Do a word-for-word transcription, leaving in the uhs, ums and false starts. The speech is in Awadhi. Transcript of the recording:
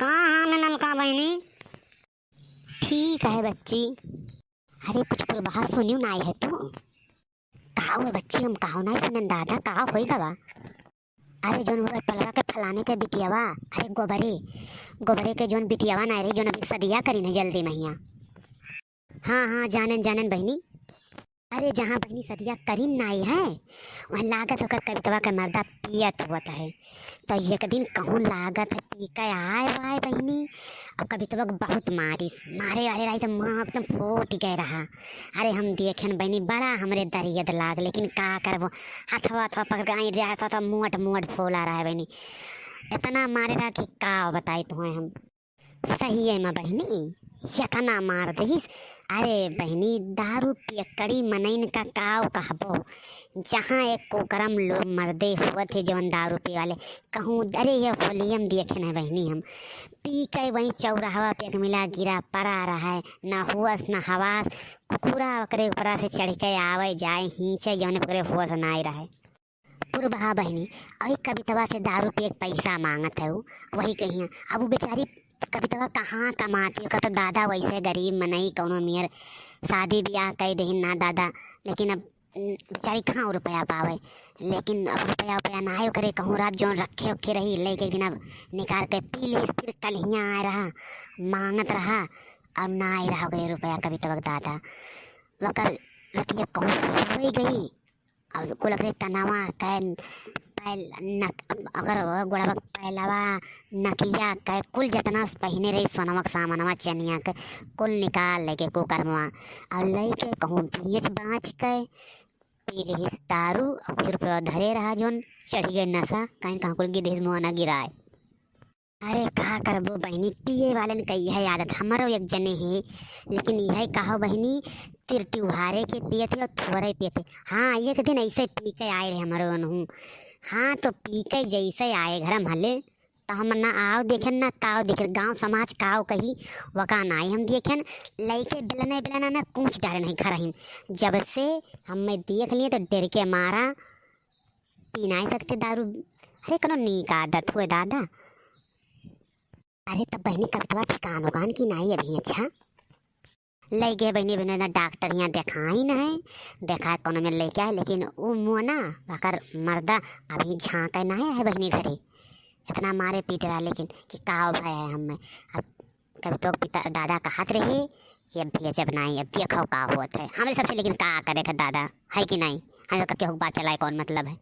हाँ, हाँ, ननका बहिनी। ठीक है बच्ची। अरे, कुछ पुरबहा सुनियो नाई है तू? का हुए बच्ची, हम काहो नाई सुनन दादा, का होई गवा? अरे, जौन हुआ टोलवा के फलाने के बिटियावा, अरे गोबरे, गोबरे के जौन बिटियावा नाई रही, जौन अभी सदिया करी न जल्दी महिया। हाँ, हाँ, जानन, जानन बहिनी। अरे, जहाँ बहिनी सदिया करीन नाई है, वहाँ लागत ओकर कवितवा के मर्दा पियत हुअत है। तो एक दिन कहूँ लागत है पी के आए वाए बहिनी, अब कवितवा के बहुत मारिस, मारे वाले रही तो मुँह एकदम फूट गए रहा। अरे, हम देखेन बहिनी, बड़ा हमरे दरियद लाग, लेकिन का करबो, हथवा, हथवा पकड़ के आई रहा, तो, तो मोट, मोट फूला रहा है बहिनी, इतना मारे रहा कि का बताई तुम्हें हम। सही है माँ बहिनी, यतना मार दहिस। अरे बहिनी, दारू पियक्कड़ी मनइन का काव कहबो। जहाँ एक कुकरम लोग मर्दे हुअत है जवन दारू पिए वाले, कहूँ, अरे ये होलियम देखे न बहिनी हम। पी के वहीं चौराहवा पे एक मिला गिरा पड़ा रहा है, न हुअस न हवास। कुकुरा ओकरे ऊपरा से चढ़ के आवे जाए, हींचे जौने ओकरे होश नाई रहे। पुरबहा बहिनी, अउर कवितवा से दारू पिए के पैसा मांगत है उ, वही कहिया। अब उ बेचारी कवितवा कहाँ कमाती, ओकर तो दादा वैसे गरीब मनई, कौनो मेर शादी ब्याह कई देहिन ना दादा, लेकिन अब, उम, बेचारी कहाँ उ रुपया पावे, लेकिन अब रुपया उपया ना है ओकरे, कहूँ रात जौन रखे ओखे रही, लेके एक दिन अब निकाल के पी ले, फिर कल हियाँ आए रहा, मांगत रहा, और ना आए रहा ओकरे रुपया कवितवा के दादा, वकर रतिया कहूँ सोई गई, और कुल ओकरे कनवा के पैल, नक-, ओकर गोड़वा के पैलवा, नकिया के, कुल जतना पहिने रही सोनवा के सामानवा, चनिया के, कुल निकाल लेके कुकरमवा, और लइके कहूँ बेच बाँच के पी लिहिस दारू, और फिर रुपया धरे रहा जौन, चढ़ी गए नशा, कहीं कहाँ कुल गिर दिहिस मुँह ना गिराए। अरे का करबो बहिनी, पिए वालन क इहे आदत। हमरो एक जने हे, लेकिन इहे कहो बहिनी, तिर तिउहारे के पियत हे और थोड़े पियत हे। हाँ, एक दिन ऐसे पी के आए रहे हमरो ओनहू। हाँ, तो पी के जैसे आए घर में हले, तो हम ना आओ देखेन ना ताओ देखेन, गाँव समाज काओ कही, वका नाई हम देखेन। लइके बेलने बेलना ना कूच डारे नहीं घर ही। जब से हमें देख लिए तो डर के मारा पी नाई सकते दारू। अरे कौनो नीक आदत हुए दादा। अरे तब बहिनी कवितवा ठिकान उकान की नाई अभी? अच्छा, लइ गए बहिनी, बहिनी ना डॉक्टर यहाँ देखाइन है, देखा कौनो में लेके आए, लेकिन उ मुआना अगर मर्दा अभी झांके ना है बहिनी घरे, इतना मारे पीट रहा, लेकिन कि का भय है हमें। अब कवितवा के पिता दादा कहत रहे कि अब भेजब नाई, अब देखो का होत है हमरे सबसे, लेकिन का करे थे दादा, है कि नाई? हम तो केहू के बात चलाए कौन मतलब है?